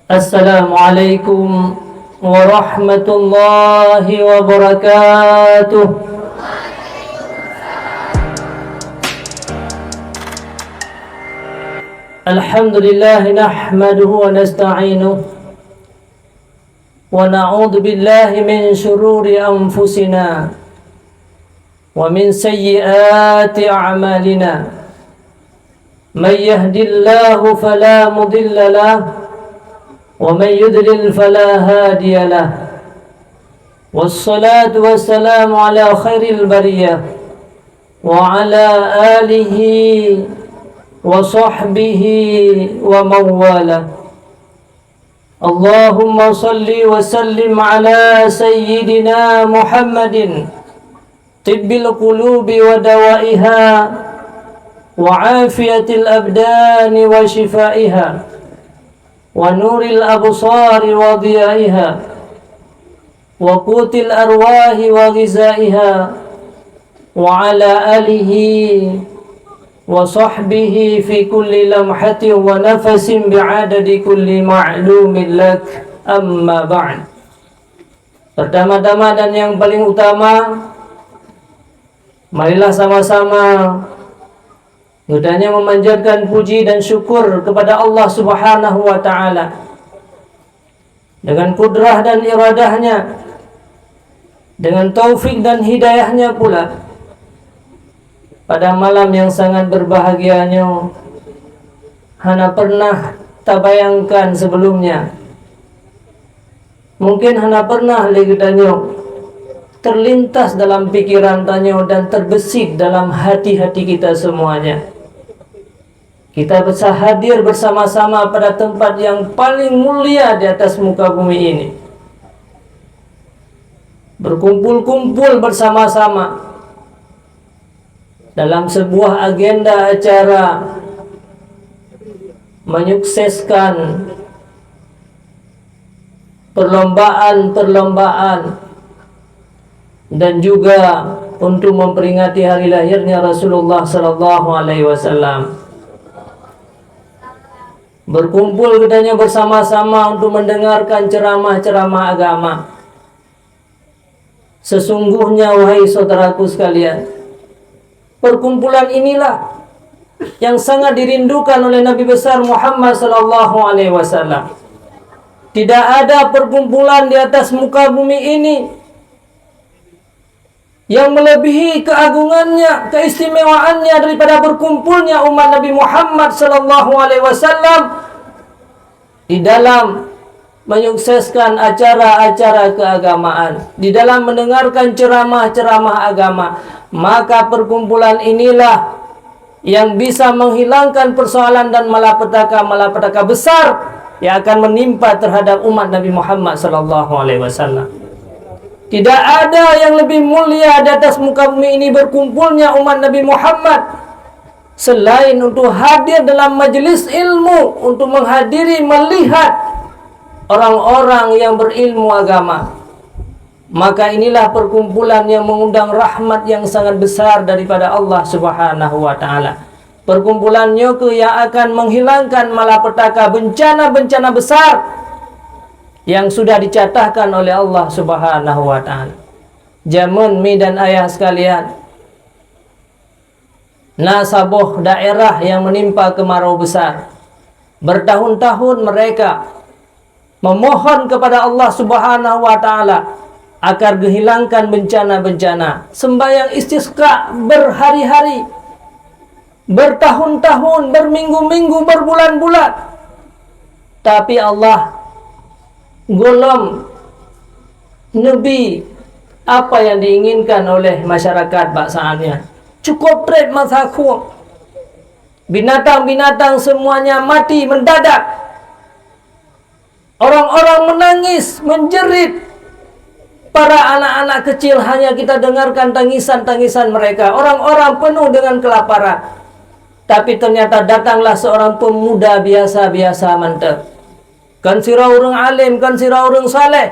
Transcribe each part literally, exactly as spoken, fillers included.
Assalamualaikum warahmatullahi wabarakatuh. Alhamdulillah, nahmaduhu wa nasta'inuh, wa na'udzu billahi min syururi anfusina wa min sayyiati a'malina. Man yahdillahu fala mudilla lah, wa man yudlil fala hadiya lah. Wassalatu wassalamu ala khairil bariyah, wa ala alihi wa sahbihi wa man walah. Allahumma salli wa sallim ala sayyidina Muhammadin, tibbil qulubi wa dawaiha, wa afiyatil abdani wa shifaiha, wa nuril absari wa diyaiha, wa qutil arwahi wa ghizaiha, wa ala alihi wa sahbihi fi kulli lamhatin wa nafasin bi'adadi kulli ma'lumin lak, amma ba'd. Pertama-tama dan yang paling utama, marilah sama-sama geutanyoe memanjatkan puji dan syukur kepada Allah Subhanahu wa Ta'ala, dengan kudrah dan iradahnya, dengan taufik dan hidayahnya pula, pada malam yang sangat berbahagia nyoe, hana pernah tabayangkan sebelumnya. Mungkin hana pernah lé geutanyoe terlintas dalam pikiran tanyoe dan terbesit dalam hati-hati kita semuanya. Kita bisa hadir bersama-sama pada tempat yang paling mulia di atas muka bumi ini. Berkumpul-kumpul bersama-sama dalam sebuah agenda acara menyukseskan perlombaan-perlombaan dan juga untuk memperingati hari lahirnya Rasulullah sallallahu alaihi wasallam. Berkumpul geutanyoe bersama-sama untuk mendengarkan ceramah-ceramah agama. Sesungguhnya, wahai saudaraku sekalian, perkumpulan inilah yang sangat dirindukan oleh Nabi besar Muhammad sallallahu alaihi wasallam. Tidak ada perkumpulan di atas muka bumi ini yang melebihi keagungannya, keistimewaannya daripada berkumpulnya umat Nabi Muhammad sallallahu alaihi wasallam di dalam menyukseskan acara-acara keagamaan, di dalam mendengarkan ceramah-ceramah agama. Maka perkumpulan inilah yang bisa menghilangkan persoalan dan malapetaka-malapetaka besar yang akan menimpa terhadap umat Nabi Muhammad sallallahu alaihi wasallam. Tidak ada yang lebih mulia di atas muka bumi ini berkumpulnya umat Nabi Muhammad selain untuk hadir dalam majelis ilmu untuk menghadiri, melihat orang-orang yang berilmu agama. Maka inilah perkumpulan yang mengundang rahmat yang sangat besar daripada Allah Subhanahu wa Ta'ala. Perkumpulan nyoe keuh yang akan menghilangkan malapetaka, bencana-bencana besar yang sudah dicatatkan oleh Allah Subhanahu wa Ta'ala. Jameun mi dan ayah sekalian, na saboh daerah yang menimpa kemarau besar. Bertahun-tahun mereka memohon kepada Allah Subhanahu wa Ta'ala agar geuhilangkan bencana-bencana, sembahyang istisqa berhari-hari, bertahun-tahun, berminggu-minggu, berbulan-bulan. Tapi Allah gohlom neubi apa yang diinginkan oleh masyarakat bak saat nyan. Cukup treb masa khueng. Binatang-binatang semuanya mati mendadak. Orang-orang menangis, menjerit. Para anak-anak kecil hanya kita dengarkan tangisan-tangisan mereka. Orang-orang penuh dengan kelaparan. Tapi ternyata datanglah seorang pemuda biasa-biasa mantong. Kon sidroe ureuëng alim, kon sidroe ureuëng saleh.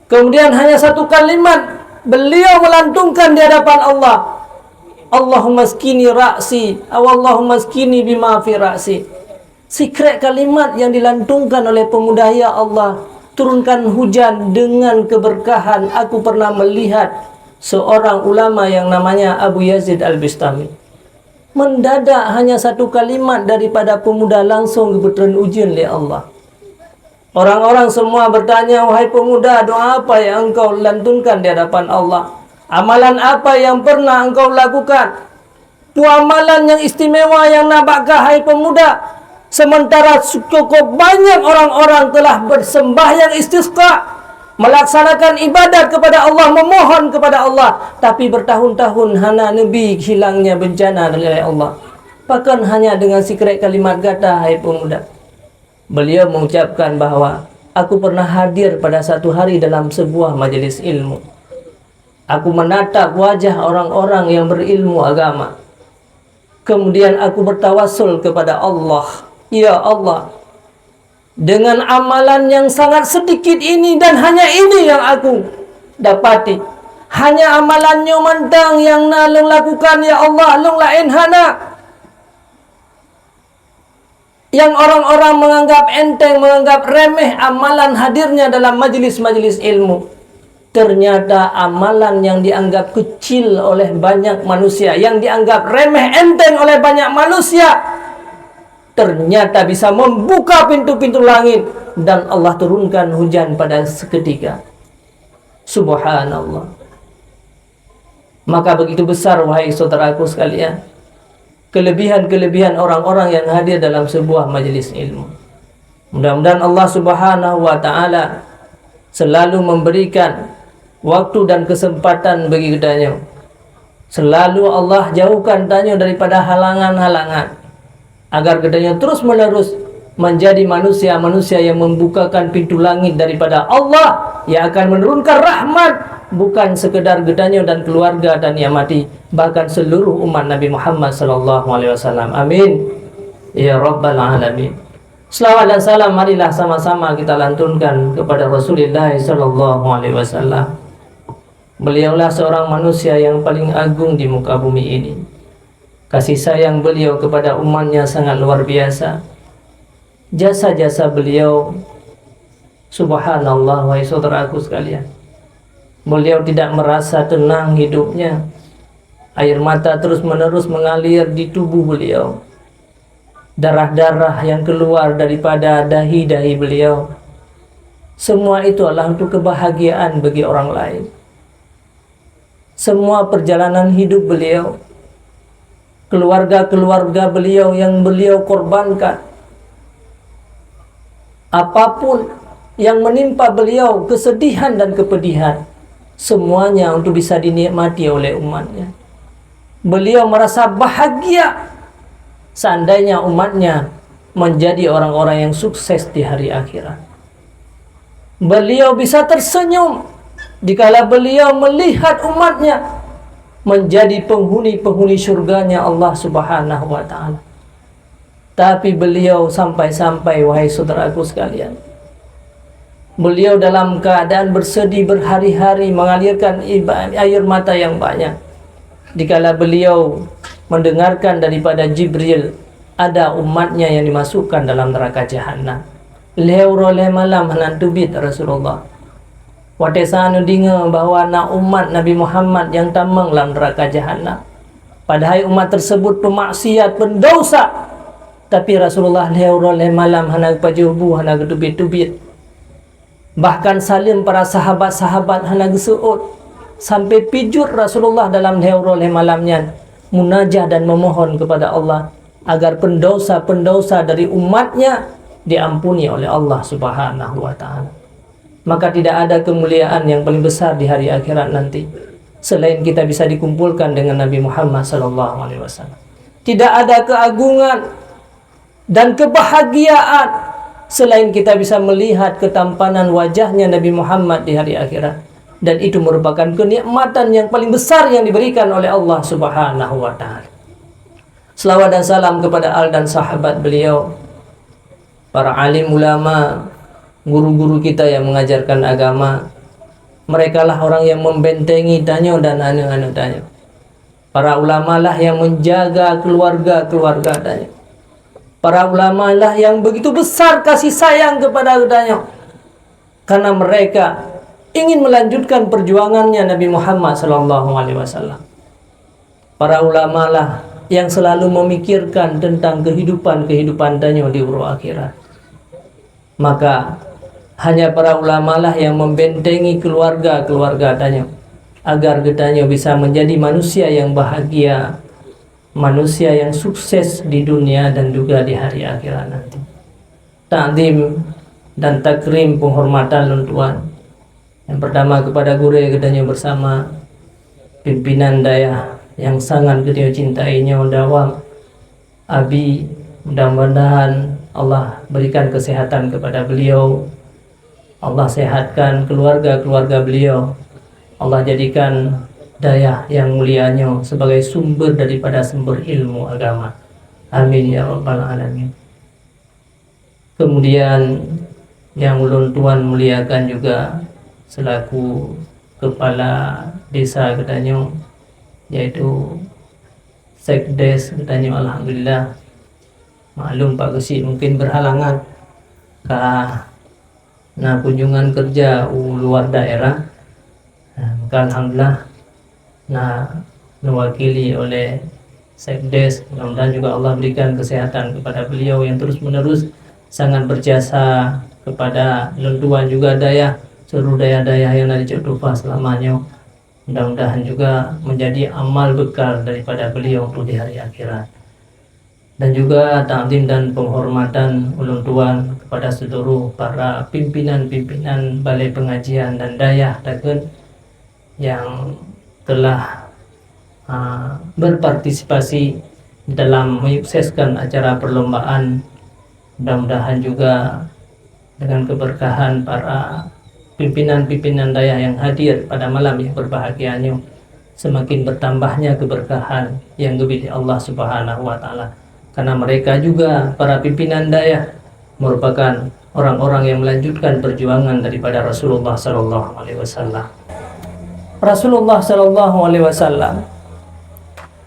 Kemudian hanya satu kalimat beliau melantungkan di hadapan Allah, "Allahumma askini ra'si," atau "Allahumma askini bima fi ra'si." Sikrek kalimat yang dilantungkan oleh pemuda, "Ya Allah, turunkan hujan dengan keberkahan." Aku pernah melihat seorang ulama yang namanya Abu Yazid Al-Bistami. Mendadak hanya satu kalimat daripada pemuda langsung geubeutrön ujeuen lé Allah. Orang-orang semua bertanya, "Wahai pemuda, doa apa yang engkau lantunkan di hadapan Allah? Amalan apa yang pernah engkau lakukan? Peue amalan nyang istimewa nyang na bak kah, hai pemuda? Sementara cukup banyak orang-orang telah bersembahyang istisqa, melaksanakan ibadat kepada Allah, memohon kepada Allah, tapi bertahun-tahun hana neubi hilangnya bencana dari Allah. Bahkan hanya dengan sikrek kalimat gata, hai pemuda." Beliau mengucapkan bahwa, "Aku pernah hadir pada satu hari dalam sebuah majelis ilmu. Aku menatap wajah orang-orang yang berilmu agama. Kemudian aku bertawassul kepada Allah, 'Ya Allah, dengan amalan yang sangat sedikit ini dan hanya ini yang aku dapati, hanya amalan nyoe mantong nyang na lôn lakukan, ya Allah, lôn laén hana.'" Yang orang-orang menganggap enteng, menganggap remeh amalan hadirnya dalam majelis-majelis ilmu, ternyata amalan yang dianggap kecil oleh banyak manusia, yang dianggap remeh enteng oleh banyak manusia, ternyata bisa membuka pintu-pintu langit dan Allah turunkan hujan pada seketika. Subhanallah. Maka begitu besar, wahai saudaraku sekalian, kelebihan-kelebihan orang-orang yang hadir dalam sebuah majelis ilmu. Mudah-mudahan Allah Subhanahu wa Ta'ala selalu memberikan waktu dan kesempatan bagi geutanyoe. Selalu Allah jauhkan tanyoe daripada halangan-halangan, agar geutanyoe terus-menerus menjadi manusia-manusia yang membukakan pintu langit daripada Allah, yang akan menurunkan rahmat, bukan sekedar geutanyoe dan keluarga dan yang mati, bahkan seluruh umat Nabi Muhammad sallallahu alaihi wasallam. Amin, ya rabbal alamin. Selawat dan salam marilah sama-sama kita lantunkan kepada Rasulullah sallallahu alaihi wasallam. Beliaulah seorang manusia yang paling agung di muka bumi ini. Kasih sayang beliau kepada umatnya sangat luar biasa. Jasa-jasa beliau, subhanallah, wahai saudaraku sekalian. Beliau tidak merasa tenang hidupnya. Air mata terus-menerus mengalir di tubuh beliau. Darah-darah yang keluar daripada dahi-dahi beliau, semua itu adalah untuk kebahagiaan bagi orang lain. Semua perjalanan hidup beliau, keluarga-keluarga beliau yang beliau korbankan, apapun yang menimpa beliau, kesedihan dan kepedihan, semuanya untuk bisa dinikmati oleh umatnya. Beliau merasa bahagia seandainya umatnya menjadi orang-orang yang sukses di hari akhirat. Beliau bisa tersenyum dikala beliau melihat umatnya menjadi penghuni-penghuni syurganya Allah Subhanahu wa Ta'ala. Tapi beliau sampai-sampai, wahai saudaraku sekalian, beliau dalam keadaan bersedih berhari-hari, mengalirkan iba-, air mata yang banyak. Dikala beliau mendengarkan daripada Jibril, ada umatnya yang dimasukkan dalam neraka Jahannam. Lhèe uroe lhèe malam hana teubiet Rasulullah. Watèe sa neudeungö bahwa na umat Nabi Muhammad nyang tamong lam neuraka Jahannam. Padahai umat tersebut peumaksiat, peundosa. Tapi Rasulullah lhèe uroe lhèe malam hana geupajoh bu, hana geuteubiet-teubiet. Bahkan saleuem para sahabat-sahabat hana geuseuôt. Sampai pijot Rasulullah dalam lhèe uroe lhèe malam nyan, munajah dan memohon kepada Allah agar peundosa-peundosa dari umatnya diampuni oleh Allah Subhanahu wa Ta'ala. Maka tidak ada kemuliaan yang paling besar di hari akhirat nanti selain kita bisa dikumpulkan dengan Nabi Muhammad sallallahu alaihi wasallam. Tidak ada keagungan dan kebahagiaan selain kita bisa melihat ketampanan wajahnya Nabi Muhammad di hari akhirat. Dan itu merupakan kenikmatan yang paling besar yang diberikan oleh Allah Subhanahu wa Ta'ala. Selawat dan salam kepada al dan sahabat beliau, para alim ulama, guru-guru kita yang mengajarkan agama. Merekalah orang yang membentengi tanyoe dan aneuk-aneuk tanyoe. Para ulama lah yang menjaga keluarga-keluarga tanyoe. Para ulama lah yang begitu besar kasih sayang kepada geutanyoe, karena mereka ingin melanjutkan perjuangannya Nabi Muhammad sallallahu alaihi wasallam. Para ulama lah yang selalu memikirkan tentang kehidupan-kehidupan tanyoe di uroe akhirat. Maka, hanya para ulama lah yang membentengi keluarga-keluarga tanyoe, agar geutanyoe bisa menjadi manusia yang bahagia, manusia yang sukses di dunia dan juga di hari akhirat nanti. Takzim dan takrim penghormatan lôn tuan. Yang pertama kepada gurée geutanyoe bersama, pimpinan dayah yang sangat geutanyoe cintai nyoe Dawam Abi, mudah-mudahan Allah berikan kesehatan kepada beliau, Allah sehatkan keluarga-keluarga beliau, Allah jadikan dayah yang mulia nyoe sebagai sumber daripada sumber ilmu agama. Amin ya rabbal alamin. Kemudian yang ulôn tuan muliakan juga selaku kepala desa geutanyoe, yaitu sekdes geutanyoe, alhamdulillah. Maklum Pak Geuchik mungkin berhalangan ka na kunjungan kerja u luar daerah. Nah, maka alhamdulillah na mewakili oleh sekdes. Mudah-mudahan juga Allah berikan kesehatan kepada beliau yang terus-menerus sangat berjasa kepada lôn tuan juga dayah, seluruh dayah-dayah yang na di Cot Tufa selama nyoe. Mudah-mudahan juga menjadi amal bekal daripada beliau untuk di hari akhirat. Dan juga takzim dan penghormatan ulôn tuan kepada seluruh para pimpinan-pimpinan balai pengajian dan dayah takheun yang telah, ah, berpartisipasi dalam menyukseskan acara perlombaan. Mudah-mudahan juga dengan keberkahan para pimpinan-pimpinan dayah yang hadir pada malam yang berbahagia nyoe, semakin bertambahnya keberkahan yang geubri lé Allah Subhanahu wa Ta'ala. Karena mereka juga, para pimpinan dayah, merupakan orang-orang yang melanjutkan perjuangan daripada Rasulullah sallallahu alaihi wasallam. Rasulullah sallallahu alaihi wasallam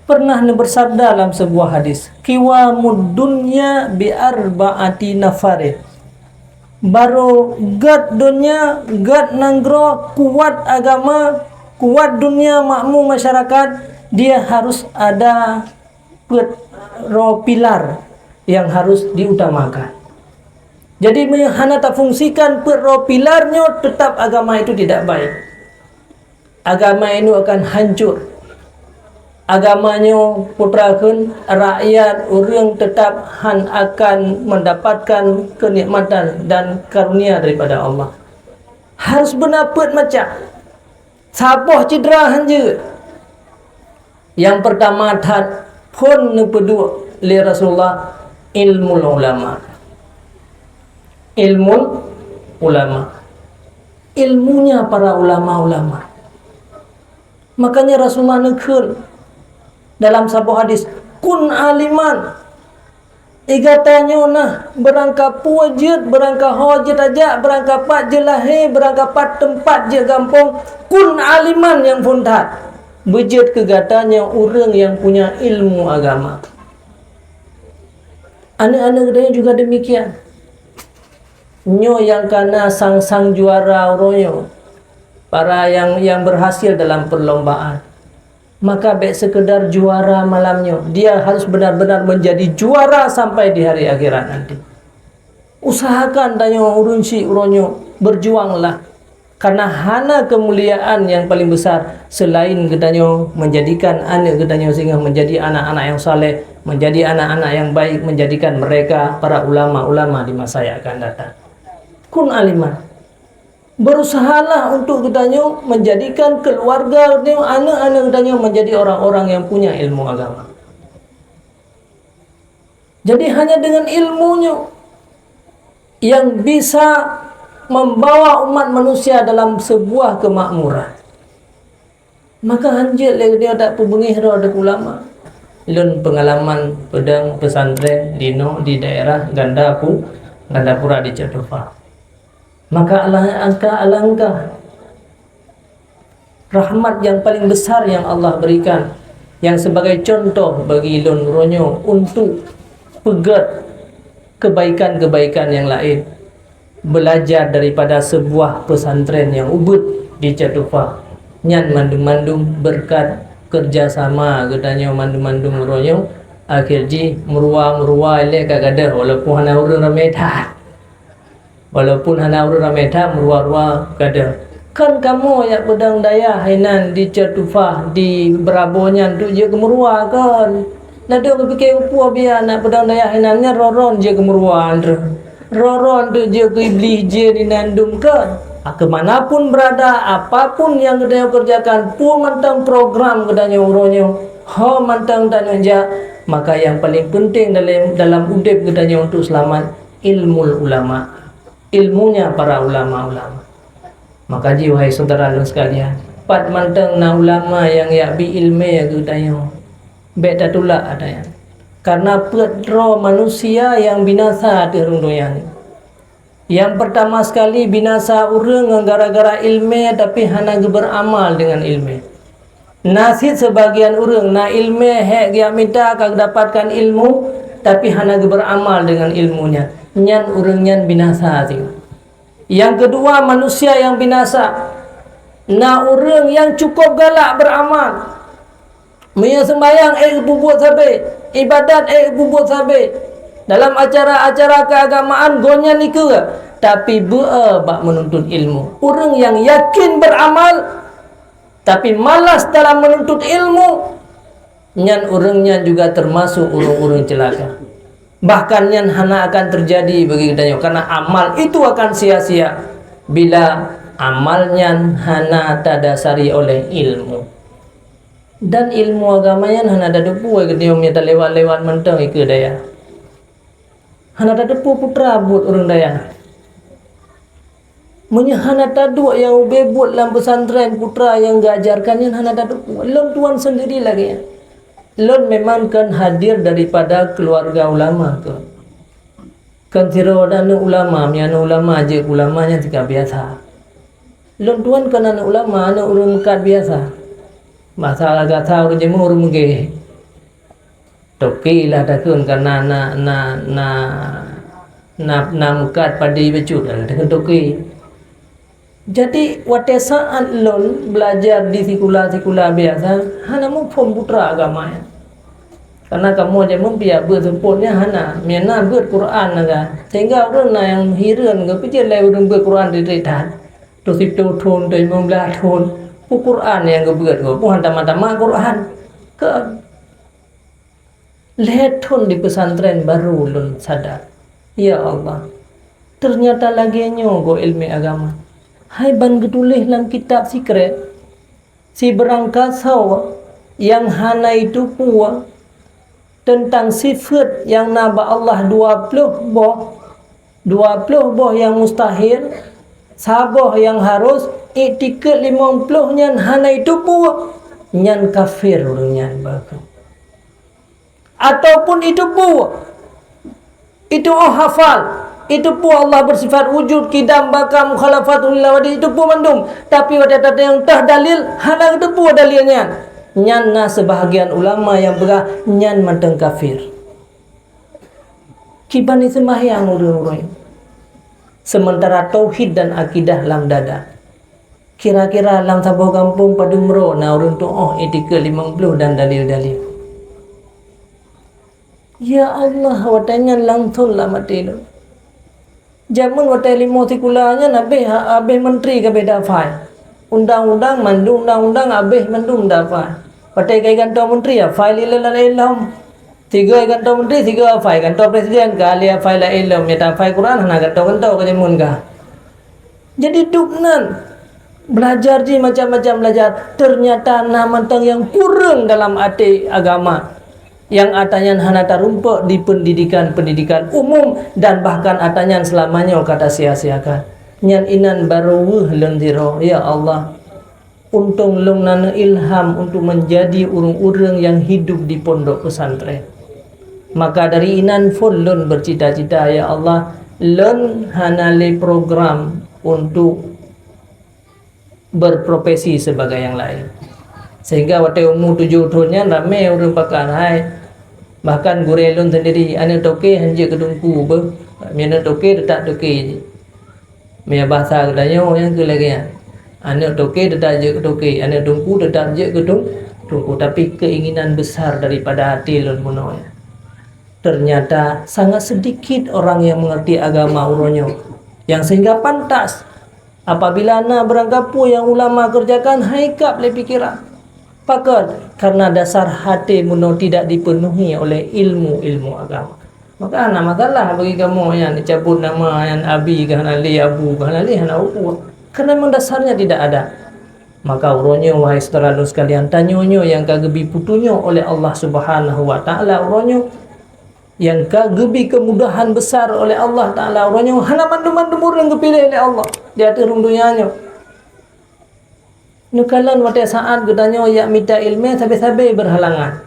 pernah neubeusabda lam sebuah hadis, "Qiwamud dunya bi arba'ati nafarin." Barô gét donya, gét nanggroe, kuat agama, kuat dunia, makmu masyarakat, dia harus ada peuet droe pilar yang harus diutamakan. Jadi, meunyoe hana tafungsikan peuet droe pilar nyoe, tetap agama itu tidak baik. Agama itu akan hancur. Agama nyoe, peue treuk kheun, rakyat, ureuëng tetap hana akan mendapatkan kenikmatan dan karunia daripada Allah. Harus beuna peuet macam. Saboh cit droe han jeuet. Nyang peurtama that phon neupeuduek lé Rasulullah, ilmul ulama. Ilmul ulama. Ilmunya para ulama-ulama. Makanya Rasulullah neukheun dalam saboh hadis, "Kun aliman." Di gata nyoe na, beurangkapeue jeuet, beurangkaho jeuet tajak, beurangkapat jeuet lahé, beurangkapat teumpat jeuet gampông, kun aliman nyang phon that. Beujeuet keu gata nyoe ureuëng nyang punya ilmu agama. Aneuëk-aneuëk geutanyoe juga demikian. Nyoe nyang kana sang-sang juara uroe nyoe, para nyang, nyang berhasil dalam perlombaan. Maka bék sekedar juara malam nyoe, dia harus benar-benar menjadi juara sampai di hari akhirat nanti. Usahakan tanyoe ureuëng syiek uroe nyoe, berjuanglah. Karena hana kemuliaan yang paling besar selain geutanyoe menjadikan aneuëk geutanyoe singoh menjadi anak-anak yang saleh, menjadi anak-anak yang baik, menjadikan mereka para ulama-ulama di masa yang akan datang. Kun aliman. Berusahalah untuk geutanyoe menjadikan keluarga geutanyoe, aneuëk-aneuëk geutanyoe menjadi orang-orang yang punya ilmu agama. Jadi, hanya dengan ilmu nyoe yang bisa membawa umat manusia dalam sebuah kemakmuran. Maka han jeuet lé geutanyoe tapeubungéh droe deuek ulama. Lôn peungalaman peudong pesantren di noe di daerah Ganda Pu-, Gandapura di Cot Tufa. Maka alangkah, alangkah rahmat yang paling besar yang Allah berikan, yang sebagai contoh bagi lôn uroe nyoe untuk peugét kebaikan-kebaikan nyang laén. Belajar daripada sebuah pesantren nyang ubit di Catupa. Nyan mandum-mandum beureukat keurjasama geutanyoe mandum-mandum uroe nyoe. Akhé jih meuruwa-meuruwa ilée ka gadôh, walaupun hana ureuëng ramé that. Walaupun hana ureuëng ramé that, meuruwa-ruwa gadôh. Kan kamoe nyang peudong dayah inan di Catupa, di Beurabo nyan tu jeuet keu meuruwa kon. Ladôm geupike upuh biya na peudong dayah inan nyan ron-ron jeuet keu meuruwa droe. Ron-ron tu jeuet keu iblih jin inan dum kon. Keumanapun berada, apapun nyang geutanyoe kerjakan, peue mantong program geutanyoe uroe nyoe, ho mantong tanyoe jak, maka nyang paleng peunteng dalam, dalam udeb geutanyoe untuk seulamat, ilmul ulama, ilmunya para ulama-ulama. Maka jih, wahai syedara lôn sekalian, pat mantong na ulama nyang jak bi iéleumé keu geutanyoe, bék tatulak ata nyan. Karena peuet droe manusia nyang binasa ateueh rhueng donya nyoe. Nyang peurtama sekali, binasa ureuëng ngon gara-gara iéleumé tapi hana geubeuramal deungon iéleumé. Na cit seubagian ureuëng na iéleumé hék geujak mita ka geudapatkan ilmu, tapi hana geubeuramal deungon ilmu nyan. Nyan ureuëng nyan binasa cit. Nyang keudua, manusia nyang binasa, na ureuëng nyang cukôp galak beuramal. Meunyoe seumbahyang ék geupubuet sabe, iébadat ék geupubuet sabe, dalam acara-acara keuagamaan gobnyan ikeu, tapi beu-e bak meununtut ilmu. Ureuëng nyang yakin beuramal, tapi malas dalam meununtut ilmu, nyan ureuëng nyan juga teumasok ureuëng-ureuëng ceulaka. Bahkan nyan hana akan teujadi bagi geutanyoe, karena amal itu akan sia-sia bila amal nyan hana tadasari oleh ilmu. Dan ilmu agama nyan hana tateupeue geutanyoe meunyoe talewat-lewat mantong ikeu dayah. Hana tateupeue putra buet ureuëng dayah. Meunyoe hana taduek nyang ubé buet lam pesantren, putra nyang geuajarkan nyan hana tateupeue. Lôn tuan sendiri lagée nyan. Lôn memang kon hadir daripada keuluwarga ulama kon. Kon sidroe aneuk ulama, meunyoe aneuk ulama jeuet keu ulama nyan sika biasa. Lôn tuan kon aneuk ulama, aneuk ureuëng meukat biasa. Basa gata ureuëng jameun ureuëng meugéh. Toke lah takheun ka na, na, na, na, na, na meukat padé bacut, takheun toke. Jadi, watée saát lôn beulajar di sikula-sikula biasa, hana muphom putra agama nyan. Karena kamoe jameun piah beuet seupôt nyan hana, meunyoe na beuet Quran na ka. Sehingga ureuëng na nyang hireuen geupeujeuet lé ureuëng beuet Quran didik that. Tusiplôh thon, tulimong blaih thon, peue Quran nyang geubeuet gob, peue han tamat-tamat Quran. Kon. Lhée thon di pesantren baru lôn sadar, ya Allah, teunyata lagée nyoe gob iéleumé agama. Hai ban geutuléh lam kitab sikrék, sibeurangkasoe nyang hana jiteupeue teuntang sifeuet nyang na bak Allah dua ploh boh, dua ploh boh nyang mustahil, saboh nyang harôh, iktikeuet limong ploh nyan hana jiteupeue, nyan kafé ureuëng nyan bakheueh. Ataupun jiteupeue, jiteupeue hafal, jiteupeue Allah beusifat wujud, qidam, baqa, mukhalafatun lil hawadits, jiteupeue mandum, tapi watée tatanyong toh dalil, hana geuteupeue dalil nyan. Nyan na seubahagian ulama nyang peugah nyan mantong kafé. Kiban jiseumbahyang ureuëng-ureuëng, seumeuntara tauhid dan akidah lam dada. Kira-kira lam saboh gampông padum droe na ureuëng tuoh iktikeuet limong ploh dan dalil-dalil. Ya Allah, watée nyan langsong lam até lôn. Jameun watée limoe sikula nyan habéh, habéh menteri ka habéh dafai. Undang-undang mandum, undang-undang habéh mandum dafai. Watée ka gantoe menteri, hafai lé lôn lam ilom. Sigoe gantoe menteri, sigoe hafai, gantoe presiden ka lé hafai lam ilom, nyata hafai Quran hana gantoe-gantoe ka jameun ka. Jadi dum nan belajar jih macam-macam belajar, ternyata na mantong nyang kureueng dalam até agama. Nyang ata nyan hana tarumpok di pendidikan-pendidikan umum dan bahkan ata nyan seulama nyoe ka tasia-siakan. Nyan inan barô weueh lôn sidroe, ya Allah. Untông lôn na neuilham untuk menjadi ureuëng-ureuëng nyang hidup di pondok pesantren. Maka dari inan phon lôn bercita-cita, ya Allah, lôn hana lé program untuk berprofesi sebagai nyang laén. Sehingga watée umu tujoh thon nyan ramé ureuëng pakat hai Bahkan gurée lôn sendiri, aneuk toke han jeuet keu teungku beuh. Meunyoe aneuk toke, teutap toke jih. Meunyoe basa geutanyoe nyang keu lagée nyan. Aneuk toke teutap jeuet keu toke, aneuk teungku teutap jeuet keu teung-, teungku. Tapi keinginan besar daripada até lôn bunoe nyan. Ternyata sangat sedikit orang yang mengerti agama uroe nyoe. Yang sehingga pantas apabila na beurangkapeue nyang ulama kerjakan, hai kab lé pikeran. Pakon? Karena dasar hati bunoe tidak dipenuhi oleh ilmu-ilmu agama. Maka hana masalah bagi kamoe nyan dicabut nama nyan Abi ka hana lé, Abu ka hana lé, hana peue-peue. Karena memang dasarnya tidak ada. Maka uroe nyoe, wahai syedara lôn sekalian, tanyoe nyoe nyang ka geubi peutunyok oleh Allah Subhanahu wa Taala uroe nyoe, nyang ka geubi kemudahan besar oleh Allah Taala uroe nyoe, hana mandum-mandum ureuëng geupiléh lé Allah di ateueh rhueng donya nyoe. Neukalon watée saát geutanyoe jak mita iéleumé, sabe-sabe beurhalangan.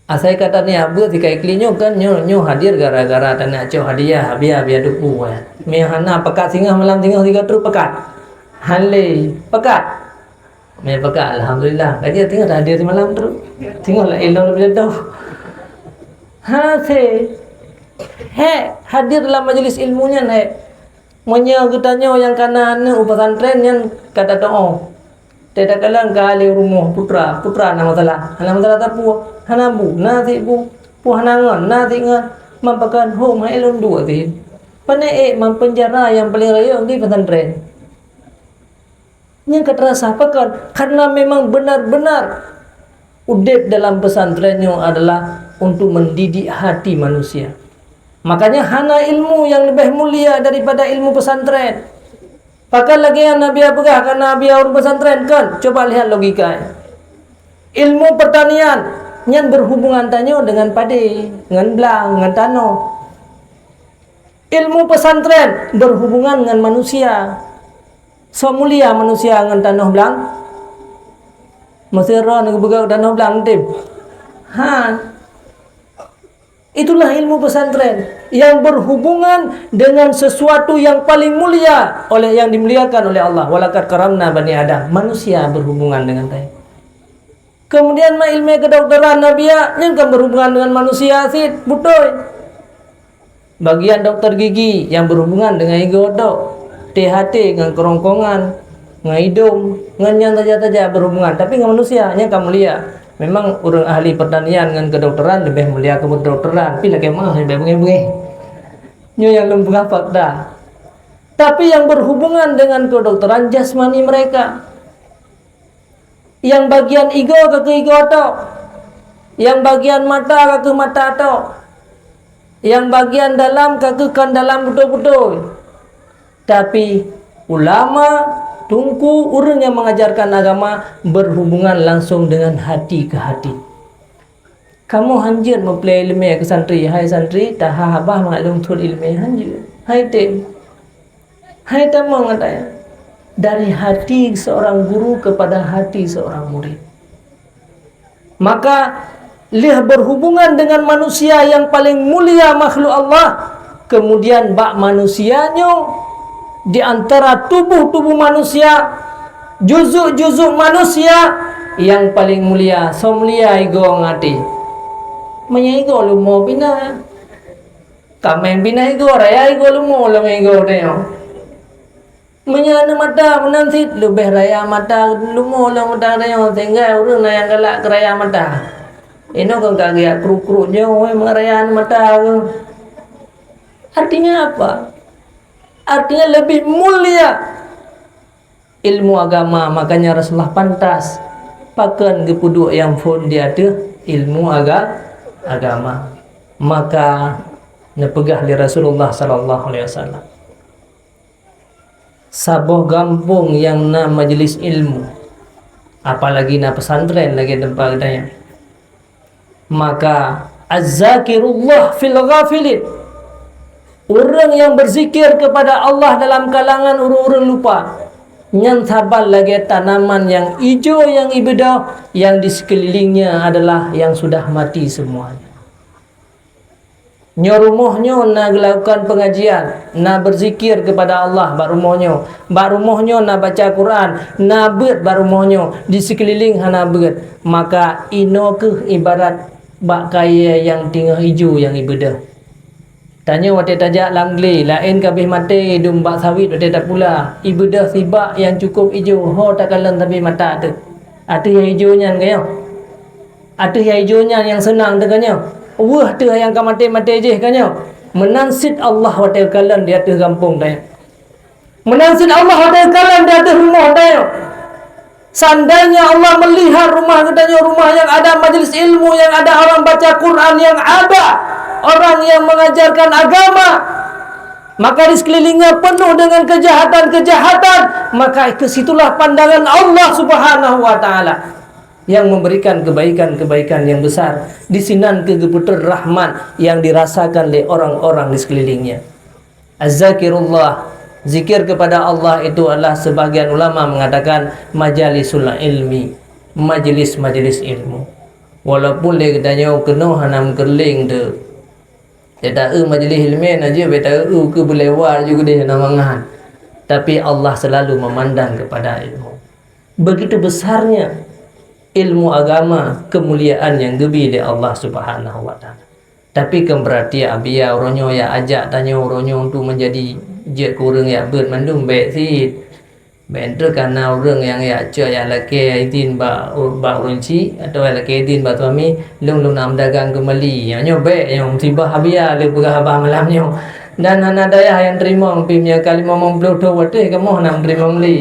Asai ka taniyak beuet sikai kli nyoe kan, nyoe, nyoe hadir gara-gara taniyak cok hadiah, hadiah biar duku, eh. Meuhana pakat singoh malam singoh sigoe trok pakat. Hale, pakat. Meupakat, alhamdulillah. Ka jeuet singoh hadir simalam trok. Singoh lah ilong leubeh doh. Hase. Hek, hadir dalam majlis ilmu nyan, hek. Meunyoe geutanyoe nyang kana aneuk u pesantren nyan ka tatoe. Teuka kalon ka lé rumoh putra, putra na masalah. Hana masalah sapeue, hana bu, na sit bu. Peue hana ngon, na sit ngon. Man pakon hom hai lôn duek sit. Pane ék man peunjara nyang paleng rayeuk di pesantren. Nyang ka teurasa pakon, karena memang benar-benar udeb dalam pesantren nyoe adalah untuk mendidik hati manusia. Makanya hana ilmu nyang leubeh mulia daripada ilmu pesantren. Pakon lagée nyang Nabi peugah, karena Nabi ureuëng pesantren kan? Coba lihat logika. Ilmu pertanian nyan berhubungan tanyoe dengan pade, ngon blang, ngon tanoh. Ilmu pesantren berhubungan ngon manusia. Soe mulia manusia ngon tanoh blang? Meuseuroe neubeugöt tanoh blang tem. Han. Itulah ilmu pesantren yang berhubungan dengan sesuatu yang paling mulia oleh yang dimuliakan oleh Allah. Walaqad karamna bani Adam. Manusia berhubungan dengan tadi. Kemudian ma ilmu kedokteran Nabi nyan kan berhubungan dengan manusia sit, beutôi. Bagian dokter gigi yang berhubungan dengan igoe tok, T H T ngon kerongkongan, ngon idong, ngon nyan saja-saja berhubungan, tapi ngon manusia nyan ka mulia. Memang ureuëng ahli pertanian ngon kedokteran leubeh mulia keu kedokteran, tapi lakée meuah leubeh beungéh-beungéh. Nyoe nyang lôn peugah fakta. Tapi yang berhubungan dengan kedokteran jasmani mereka. Nyang bagian igoe ka keu igoe tok. Nyang bagian mata ka keu mata tok. Nyang bagian dalam ka keu kon dalam beutôi-beutôi. Tapi ulama, tungku, ureuëng nyang mengajarkan agama berhubungan langsung dengan hati ke hati. Kamoe hanjeuet meuplé iéleumé keu santri, hai santri, taha babah mangat lôn thot iéleumé, hanjeuet. Hai tem. Hai tamong katanya. Dari hati seorang guru kepada hati seorang murid. Maka lheueh berhubungan dengan manusia yang paling mulia makhluk Allah, kemudian bak manusia nyoe di antara tubuh-tubuh manusia, juzuk-juzuk manusia yang paling mulia, soe mulia igoe ngon até. Meunyoe igoe leumo pina, kaméng pina igoe, raya igoe leumo lom igoe tanyoe. Meunyoe aneuk mata meunan cit leubeh raya mata leumo lom mata tanyoe, sehingga ureuëng na nyang galak keu raya mata. Inoe kan ka geujak kruk-kruk nyoe, weh, meungeuraya aneuk mata keuh. Artinya apa? Artinya lebih mulia ilmu agama, makanya Rasulullah pantas pakon geupeuduek nyang phon di ateueh ilmu aga-, agama. Maka neupeugah lé Rasulullah sallallahu alaihi wasallam, saboh gampông nyang na majelis ilmu, apalagi na pesantren lagée teumpat geutanyoe, maka az-zakirullah fil ghafilin, ureuëng nyang berzikir kepada Allah dalam kalangan ureuëng-ureuëng lupa, nyan saban lagée tanaman nyang ijo nyang ibeudôh, yang di sekelilingnya adalah yang sudah mati semuanya. Nyoe rumoh nyoe na geulakukan pengajian, na berzikir kepada Allah bak rumoh nyoe. Bak rumoh nyoe na baca Quran, na beuet bak rumoh nyoe, di sekelileng hana beuet. Maka inoe kheueh ibarat bak kayée nyang teungoh ijo nyang ibeudôh. Tanyoe watée tajak lam glé, laén ka abéh maté dum bak sawit watée tapula, ibeudôh sibak nyang cukôp ijo, ho takalon sabe mata teuh. Ateueh nyang ijo nyan ka nyoe. Ateueh nyang ijo nyan nyang seunang teuh ka nyoe. Weueh teuh nyang ka maté-maté jih ka nyoe. Meunan cit Allah watée kalon di ateueh gampông tanyoe. Meunan cit Allah watée kalon di ateueh rumoh tanyoe. Seandainya Allah melihat rumah geutanyoe, rumah yang ada majelis ilmu, yang ada orang baca Quran, yang ada orang yang mengajarkan agama, maka di sekelilingnya penuh dengan kejahatan-kejahatan, maka ke situlah pandangan Allah Subhanahu wa Ta'ala yang memberikan kebaikan-kebaikan yang besar. Di sinan keu geupeutrön rahmat yang dirasakan lé orang-orang di sekelilingnya. Az-zakirullah, zikir kepada Allah itu adalah, sebagian ulama mengatakan, majalisul ilmi, majelis-majelis ilmu. Walaupun lé geutanyoe keunoe hana meukeureuléng teuh, beta eu majelis ilmu na jeuet, beta eu keu beulewat ju keudeh hana mangat, tapi Allah selalu memandang kepada ilmu. Begitu besarnya ilmu agama, kemuliaan yang geubri lé Allah Subhanahu wa Ta'ala. Tapi kon beurati abia uroe nyoe ya ajak tanyoe uroe nyoe untuk menjadi jeuet keu ureuëng yak beuet mandum, bék cit. Bék treuk kana ureuëng nyang yak cok yak lakée izin bak, bak ureuëng chik, atawa yak lakée izin bak suami, lôn lôn na meudagang keumbali. Nyoe bék, nyoe musibah abia lé peugah haba malam nyoe. Dan hana dayah nyang teurimong pih meunyoe ka limong ploh thon watée kamoe hana meuteurima lé.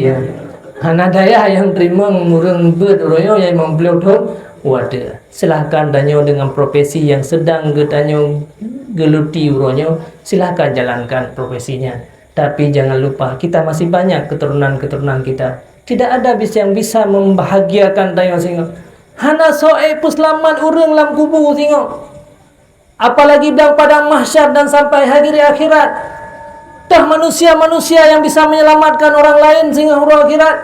Hana dayah nyang teurimong ureuëng beuet uroe nyoe nyang limong ploh thon watée. Silahkan tanyoe dengan profesi yang sedang geutanyoe geuluti uroe nyoe, silahkan jalankan profesi nyan. Tapi jangan lupa, kita masih banyak keturunan-keturunan kita. Tidak ada bis-, yang bisa membahagiakan tanyoe singoh. Hana soe peuseulamat ureuëng lam kubu singoh. Apalagi blang padang mahsyar dan sampai hari akhirat. Tah manusia-manusia yang bisa menyelamatkan orang lain singoh uroe akhirat.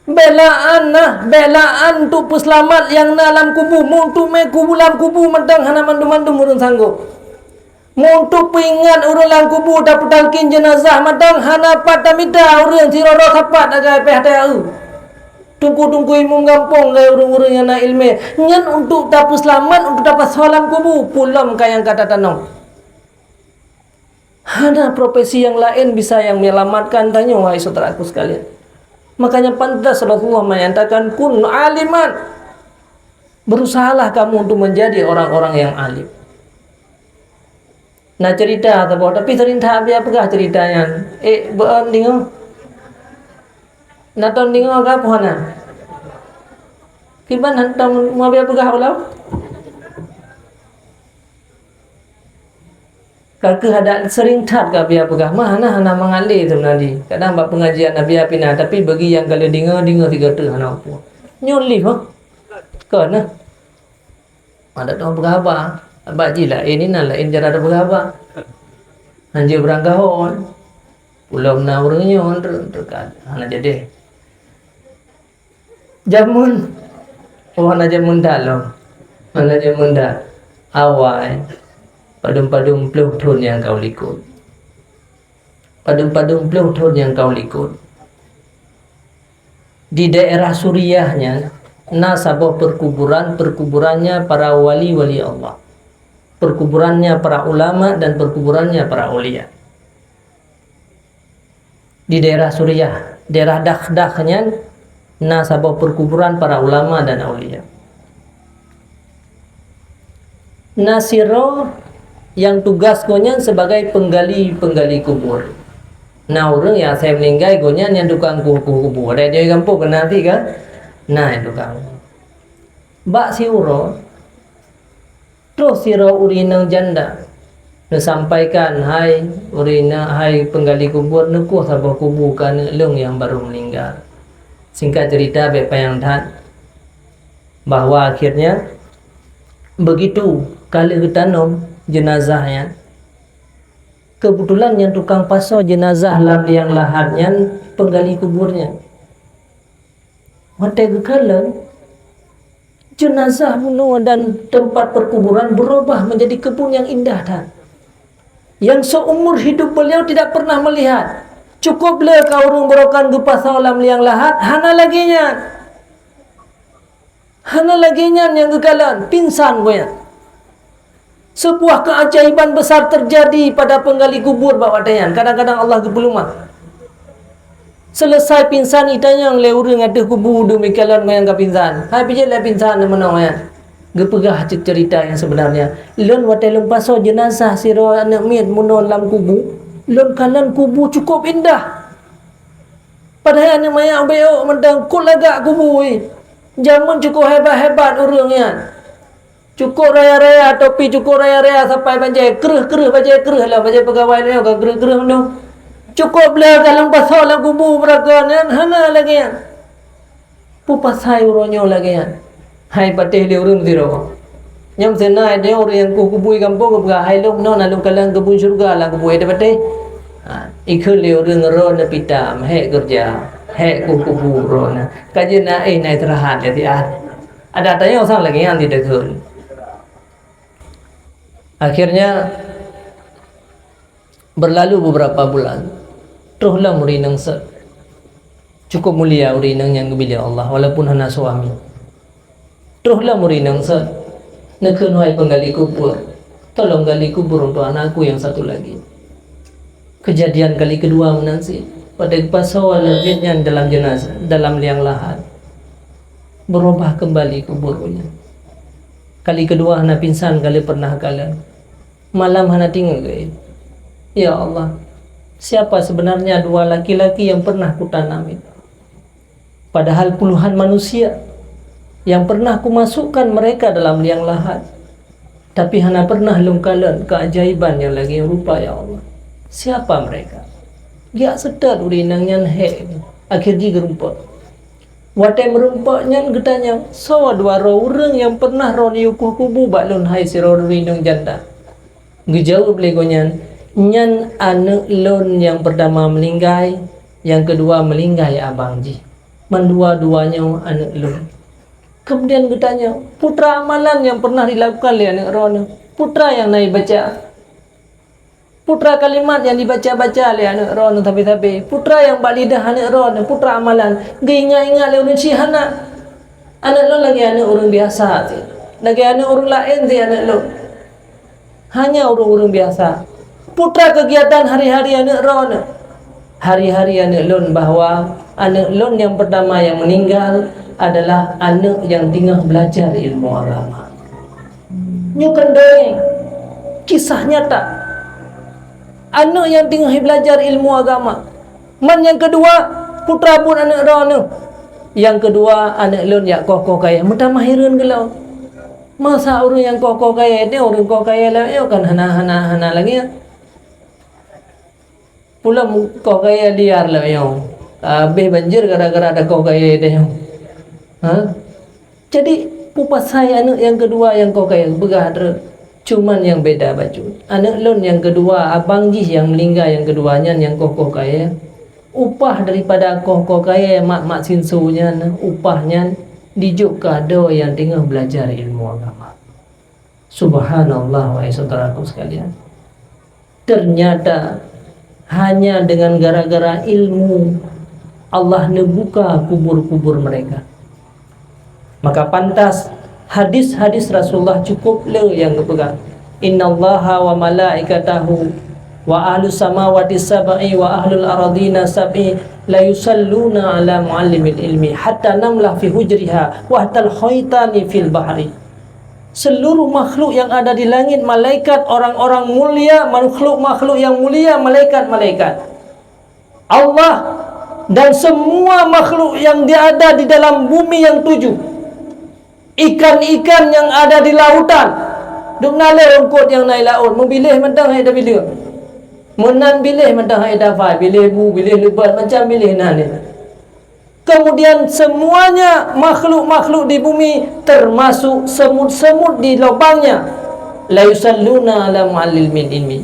Belaan nah, belaan untuk peuseulamat nyang na lam kubu. Meuntuk mé kubu lam kubu mantong hana mandum-mandum ureuëng sanggob. Meuntuk peuingat ureuëng lam kubu, tapeutalkin jeunazah mantong hana pat tamita ureuëng sidroe-droe sapat sagai péh tayeu. Teungku-teungku imum gampông ngon ureuëng-ureuëng nyang na iéleumé, nyan untuk tapeuseulamat, untuk tapasoe lam kubu, peue lom ka nyang ka tatanom. Hana profesi nyang laén bisa nyang menyelamatkan tanyoe, wahai syedara-syedaraku sekalian. Makanya pantas Rasulullah menyatakan, "Kun aliman." Berusahalah kamu untuk menjadi orang-orang yang alim. Na cerita saboh, tapi sering that biar peugah cerita nyan. Eh, beuon deungoe. Na ton deungoe ka peue hana? Kiban hantom meubia peugah ulôn? Ka keuh adak sering that ka bia peugah, mah hana, hana mangat lé sebenarnya. Kadang bak pengajian na bia pih na, tapi bagi nyang ka lheueh deungoe, deungoe sigoe teuk hana peue. Nyoe lih, ha? Kon na. Adak tuan peugah haba. Bak jih laén inan, laén cara tapeugah haba. Hanjeuet beurangkaho. Ulôn na ureuëng nyoe, hana jadi. Jameun, oh, hana jameun that lom. Hana jameun that. Awai, padum-padum ploh thon nyang ka u likot. Padum-padum ploh thon nyang ka u likot. Di daerah Suriah nyan, na saboh perkuburan, perkuburannya para wali-wali Allah. Perkuburannya para ulama dan perkuburannya para aulia. Di daerah Suriah, daerah Dakh-, Dakh nyan na saboh perkuburan para ulama dan aulia. Na sidroe nyang tugas gobnyan sebagai penggali-penggali kubur. Na ureuëng nyang asai meuninggai, gobnyan nyang tukang kueh-kueh kubur. Ada di gampông keunan pih kan? Na nyang tukang. Bak siuroe, troh sidroe ureuëng inong janda neusampaikan, "Hai ureuëng inong, hai penggali kubur, neukueh saboh kubu keu aneuëk lôn nyang barô meuninggal." Singkat cerita, bék panyang that, bahwa akhirnya begitu ka lheueh geutanom jeunazah nyan, keubeutulan nyang tukang pasoe jeunazah lam liang lahat nyan penggali kubur nyan. Watée geukalon, jeunazah bunoe dan tempat perkuburan berubah menjadi kebun yang indah that. Yang seumur hidup beliau tidak pernah melihat. Cukup le ka ureuëng baroe kan geupasoe lam liang lahat, hana lagée nyan. Hana lagée nyan nyang geukalon, pingsan gobnyan. Sebuah keajaiban besar terjadi pada penggali kubur bak watée nyan. Kadang-kadang Allah geupeulumah. Seuleusai pingsan, itanyong lé ureuëng ateueh kubu, deumikian lom ngon nyang ka pingsan. Hai, pijét lé pingsan meunoe nyan. Geupeugah cit ceurita nyang seubeunarnya. Lôn watée lôn pasoe jeunazah sidroe aneuëk miet meunoe lam kubu, lôn kalon kubu cukôp indah. Padahai aneuëk manyak beuk mantong, kok lagak kubu, eh. Jameun cukôp hebat-hebat ureuëng nyan. Cukôp raya-raya, topi cukôp raya-raya sampai bajée kreueh-kreueh, bajée kreueh lah, bajée peugawai nyoe ka kreueh-kreueh meunoe. Cukôp bleu ka lôn pasoe lam kubu, beuraka nyan hana lagée nyan. Peue pasai uroe nyoe lagée nyan? Hai, patéh lé ureuëng sidroe. Nyang seunae nyoe ureuëng nyang kueh kubu di gampông geupeugah, "Hai lôn, meunoe na lôn kalon keubun syeuruga lam kubu." Hai, patéh. Ha, ikheun lé ureuëng, "Droeneuh pih tam, hék keureuja, hék kueh kubu droeneuh. Ka jeuet na, eh, na istirahat lé siat." Ada tanyong sang lagée nyan di deungon. Akhirnya, berlalu beberapa bulan, troh lom ureuëng inong sot. Cukup mulia ureuëng inong nyang geubri lé Allah, walaupun hana suami. Troh lom ureuëng inong sot, neukheun, "Wahai penggali kubur, tolong gali kubur untuk anakku yang satu lagi." Kejadian kali kedua meunan cit, watée geupasoe aneuëk miet nyan dalam jenazah, dalam liang lahat, berubah kembali kubur nyan. Kali kedua hana pingsan, ka lheueh pernah kalon. Malam hana tingeue geuék. Ya Allah, siapa sebenarnya dua laki-laki yang pernah kutanam itu? Padahal puluhan manusia yang pernah kumasukkan mereka dalam liang lahat, tapi hana pernah lôn kalon keajaiban nyang lagée rupa, ya Allah. Siapa mereka? Geujak seutôt ureuëng inong nyan hék, akhé jih geurumpok. Watée meurumpok nyan geutanyong, "Soe dua droe ureuëng nyang pernah droeneuh kueh kubu bak lôn, hai sidroe ureuëng inong janda?" Geujaweueb lé gobnyan, "Nyan aneuëk lôn nyang peurtama meuninggai, nyang keudua meuninggai abang jih. Mandua-dua nyoe aneuëk lôn." Keumudian geutanyong, "Peue teuma amalan nyang pernah dilakukan lé aneuëk droeneuh? Peue teuma nyang na jibaca? Peue teuma kalimat nyang jibaca-baca lé aneuëk droeneuh sabe-sabe? Peue teuma nyang bak lidah aneuëk droeneuh? Peue teuma amalan?" Geuingat-ingat lé ureuëng syiek, "Hana. Aneuëk lôn lagée aneuëk ureuëng biasa cit. Lagée aneuëk ureuëng laén cit aneuëk lôn. Hanya ureuëng-ureuëng biasa." "Peue teuma keugiatan hari-hari aneuëk droeneuh?" "Hari-hari aneuëk lôn bahwa aneuëk lôn nyang peurtama nyang meuninggai adalah aneuëk nyang teungoh beulajar ilmu agama." Nyoe kon dongeng, kisah nyata. Aneuëk nyang teungoh beulajar ilmu agama. Man nyang keudua, peue teuma buet aneuëk droeneuh? "Nyang keudua, aneuëk lôn jak koh-koh kayée, meutamah hireuen keu lôn. Masa ureuëng nyang koh-koh kayée, nyoe ureuëng koh kayée lagée nyoe kan hana, hana, hana lagée nyan. Peue lom koh kayée liar lagée nyoe. Habéh banjir gara-gara ada koh kayée lagée nyoe." Ha? Jadi, peue pasai aneuëk nyang keudua nyang koh kayée? Peugah droe. Cuman nyang beda bacut. Aneuëk lôn nyang keudua, abang jih nyang meuninggai nyang keudua nyan nyang koh-koh kayée, upah daripada koh-koh kayée mak-mak sinso nyan, upah nyan dijok keu adoe nyang teungoh beulajar ilmu agama. Subhanallah, wahai saudaraku sekalian. Ternyata hanya dengan gara-gara ilmu, Allah neubuka kubur-kubur mereka. Maka pantas hadis-hadis Rasulullah cukup le nyang geupeugah, "Innallaha wa malaikatahu wa ahlus samawati sab'i wa ahlul aradina sab'i la yusalluna ala muallimil ilmi hatta namlah fi hujriha wa hatal haitani fil bahri." Seluruh makhluk yang ada di langit, malaikat, orang-orang mulia, makhluk-makhluk yang mulia, malaikat-malaikat Allah, dan semua makhluk yang ada di dalam bumi yang tujuh, ikan-ikan yang ada di lautan, dum na lé eungkôt nyang na i laôt, meubiléh mantong hai tabiléh, meunan biléh mantong hai tafai, biléh bu, biléh leubot, macam biléh na lé. Kemudian semuanya makhluk-makhluk di bumi, termasuk semut-semut di lubangnya, la yusalluna ala muallimil ilmi.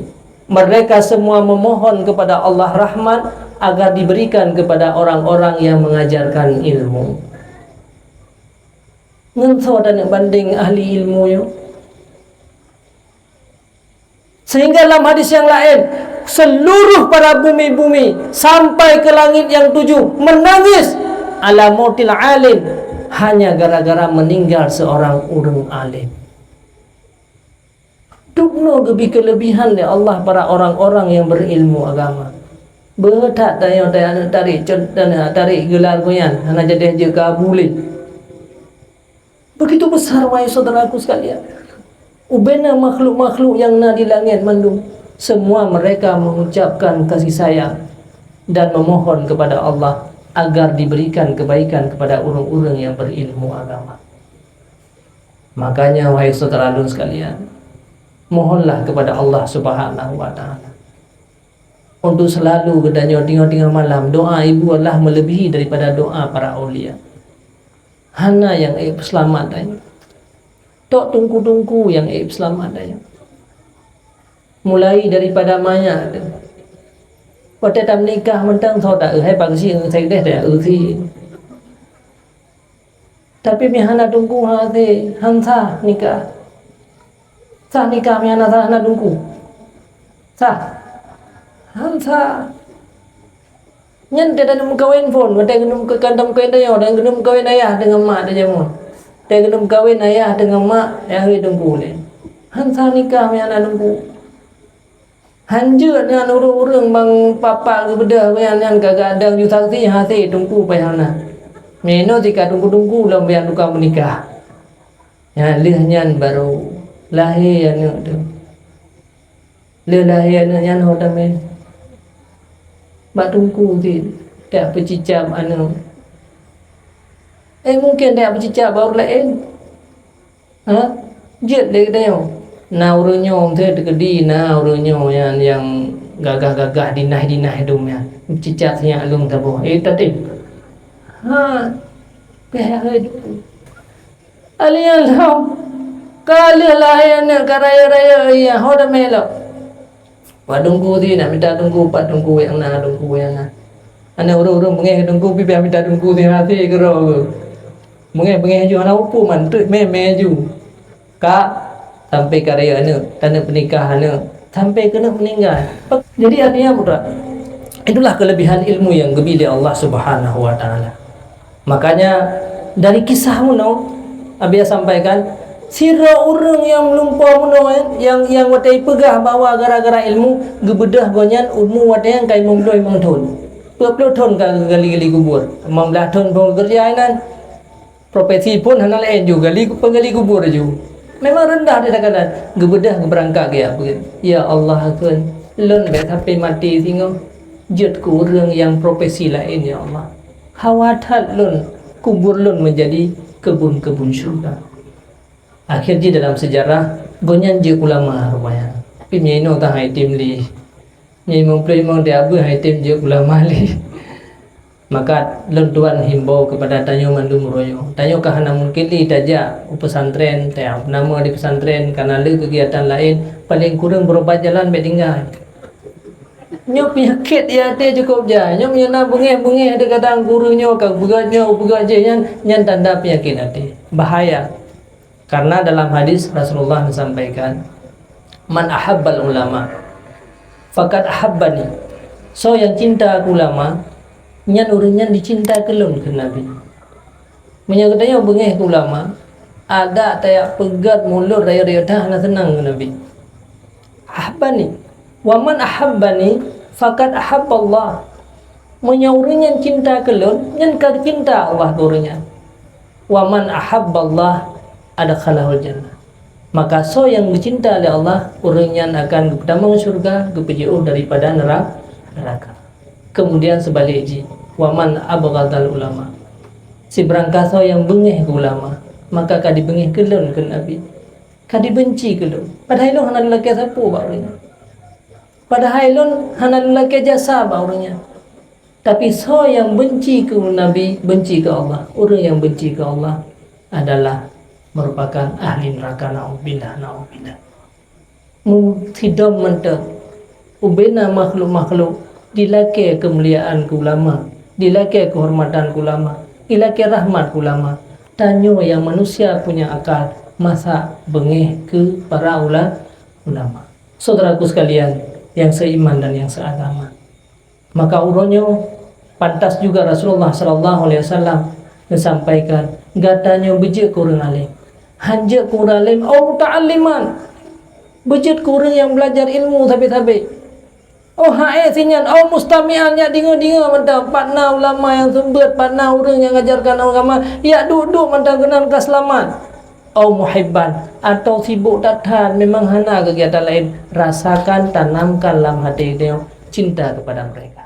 Mereka semua memohon kepada Allah rahmat agar diberikan kepada orang-orang yang mengajarkan ilmu. Ngon soe taneuk bandeng ahli ilmu nyoe? Sehingga lam hadis yang lain, seluruh para bumi-bumi sampai ke langit yang tujuh menangis ala mautil alim, Hanya gara-gara meninggal seorang ureuëng alim. Dubnoe geubri keulebihan lé Allah para orang-orang yang berilmu agama. Beuthat tanyoe tayue tarék cot dan tarék geula geuh nyan hana jadeh jeuet keu Abu lé. Begitu besar, wahai saudaraku sekalian. Ubena makhluk-makhluk yang na di langit mandum, semua mereka mengucapkan kasih sayang dan memohon kepada Allah agar diberikan kebaikan kepada ureuëng-ureuëng yang berilmu agama. Makanya, wahai saudara lôn sekalian, mohonlah kepada Allah Subhanahu wa Ta'ala untuk selalu geutanyoe teungoh-teungoh malam doa ibu adalah melebihi daripada doa para aulia. Hana nyang ék peuseulamat tanyoe. Tok teungku-teungku nyang ék peuseulamat tanyoe. Mulai daripada manyak tu. Watée tameunikah mantong soe ta eu hai bangsi ngon sekdeh ta eu si. Tapi mi hana teungku hase, han sah nikah. Sah nikah mi hana sah, hana teungku. Sah. Han sah. Nyan teuh taneuk meukawen phon, watée keuneuk meukawen tanyoe dan keuneuk meukawen ayah deungon mak teuh jameun. Watée keuneuk meukawen ayah deungon mak, ya hei teungku lé. Han sah nikah mi hana teungku. Han jeuet nyan ureuëng-ureuëng bang papa geubeudôh nyan, nyan ka gadang ju saksi hase teungku payah na. Meunoe tika teungku-teungku lom nyang tukang meunikah. Nyan lheueh nyan barô lahé aneuëk teuh. Lheueh lahé aneuëk nyan ho tamé bak teungku cit, tak peucicab aneuëk. Eh, mungken tak peucicab bak ureuëng laén. Ha? Jeuet lé geutanyoe. Na ureuëng nyoe teuh teukeudi, na ureuëng nyoe nyan nyang gagah-gagah, dinah-dinah dum nyan. Cicak sinyak lôn saboh. Eh, tatem. Ha. Pih hai dum. Alèh nyan lom. Ka lheueh lahé aneuëk ka rayeuk-rayeuk, iya, ho tamé lom. Pat teungku si nak mita teungku, pat teungku nyang na, teungku nyang na. Aneuëk ureuëng-ureuëng beungéh teungku, pih piah mita teungku si hase keudroe. Beungéh-beungéh ju hana upu man, treuk mé-mé ju. Ka sampai ka rayeuk aneuëk, taneuk peunikah aneuëk, sampai keuneuk meuninggai. Jadi artinya putra, itulah kelebihan ilmu yang geubri lé Allah Subhanahu wa Taala. Makanya dari kisah meunoe, Abi sampaikan, sidroe ureuëng nyang meulumpoe meunoe, nyang, nyang watée peugah bahwa gara-gara ilmu geubeudôh gobnyan umu watée nyang ka limong ploh limong thon. Peuet ploh thon ka geugali-gali kubur, limong blaih thon phon geukeureuja inan. Profesi phon hana laén ju, gali, penggali kubur ju. Memang rendah di takadan. Geubeudôh geubeurangkat geuyak beuet. Ya Allah, kheun, lôn bék sampai maté singoh jeuet keu ureuëng nyang profesi laén, ya Allah. Hawa that lôn kubur lôn meujadi keubun-keubun syeuruga. Akhé jih dalam seujarah, gobnyan jeuet ulama rupanya. Tapi meunyoe inoe tan hai tem lé. Meunyoe limong ploh limong di abeuh hai tem jeuet ulama lé. Maka lôn tuan himbau keupada tanyoe mandum uroe nyoe. Tanyoe ka hana mungken lé tajak u pesantren, tajak nama di pesantren, kana le keugiatan laén, paleng kureueng beurobat jalan bék tinggai. Nyoe peunyakét di até cukôp jai. Nyoe meunyoe na beungéh-beungéh di gadang guru nyoe ka peugah nyoe, peugah jih nyan, nyan tanda peunyakét até. Bahaya. Karena dalam hadis Rasulullah menyampaikan, "Man ahabbal ulama, fakat ahabbani." Soe nyang cinta keu ulama, nyan ureuëng nyan dicinta keu lôn, kheun Nabi. Meunyoe geutanyoe beungéh keu ulama, adak tajak peugét mulod rayeuk-rayeuk that hana seunang kheun Nabi. Ahabbani. Wa man ahabbani, fakat ahabballah. Meunyoe ureuëng nyan cinta keu lôn, nyan ka cinta Allah keu ureuëng nyan. Wa man ahabballah, adkhalahul jannah. Maka soe nyang geucinta lé Allah, ureuëng nyan akan geupeutamong syeuruga, geupeujiôh daripada neura-, neuraka. Kemudian seubalik jih, wa man abghadal ulama. Sibarangkasoe nyang beungéh keu ulama, maka ka dibeungéh keu lôn, kheun Nabi. Ka dibeunci keu lôn. Padahai lôn hana lôn lakée sapeue bak ureuëng nyan. Padahai lôn hana lôn lakée jasa bak ureuëng nyan. Tapi soe nyang beunci keu Nabi, beunci keu Allah. Ureuëng nyang beunci keu Allah adalah merupakan ahli neuraka, naudzubillah, naudzubillah. Mu-, sidom mantong, ubena makhluk-makhluk dilakée keumuliaan keu ulama, dilakée keuhormatan keu ulama, dilakée rahmat keu ulama. Tanyoe nyang manusia punya akal, masa beungéh keu para ula-, ulama. Saudaraku sekalian yang seiman dan yang seagama, maka uroe nyoe pantas juga Rasulullah sallallahu alaihi wasallam menyampaikan, Gata nyoe beujeuet keu ureuëng além. Han jeuet keu ureuëng além, au muta'alliman. Beujeuet keu ureuëng nyang belajar ilmu sabe-sabe. Oh, hai sinyan, au mustami'an, yak deungoe-deungoe mantong, pat na ulama nyang seumeubeuet, pat na ureuëng nyang ngajarkan agama, yak duek-duek mantong keunan ka seulamat. Au muhibban, atawa sibok that-that memang hana keugiatan laén, rasakan, tanamkan lam hati geutanyoe cinta kepada mereka.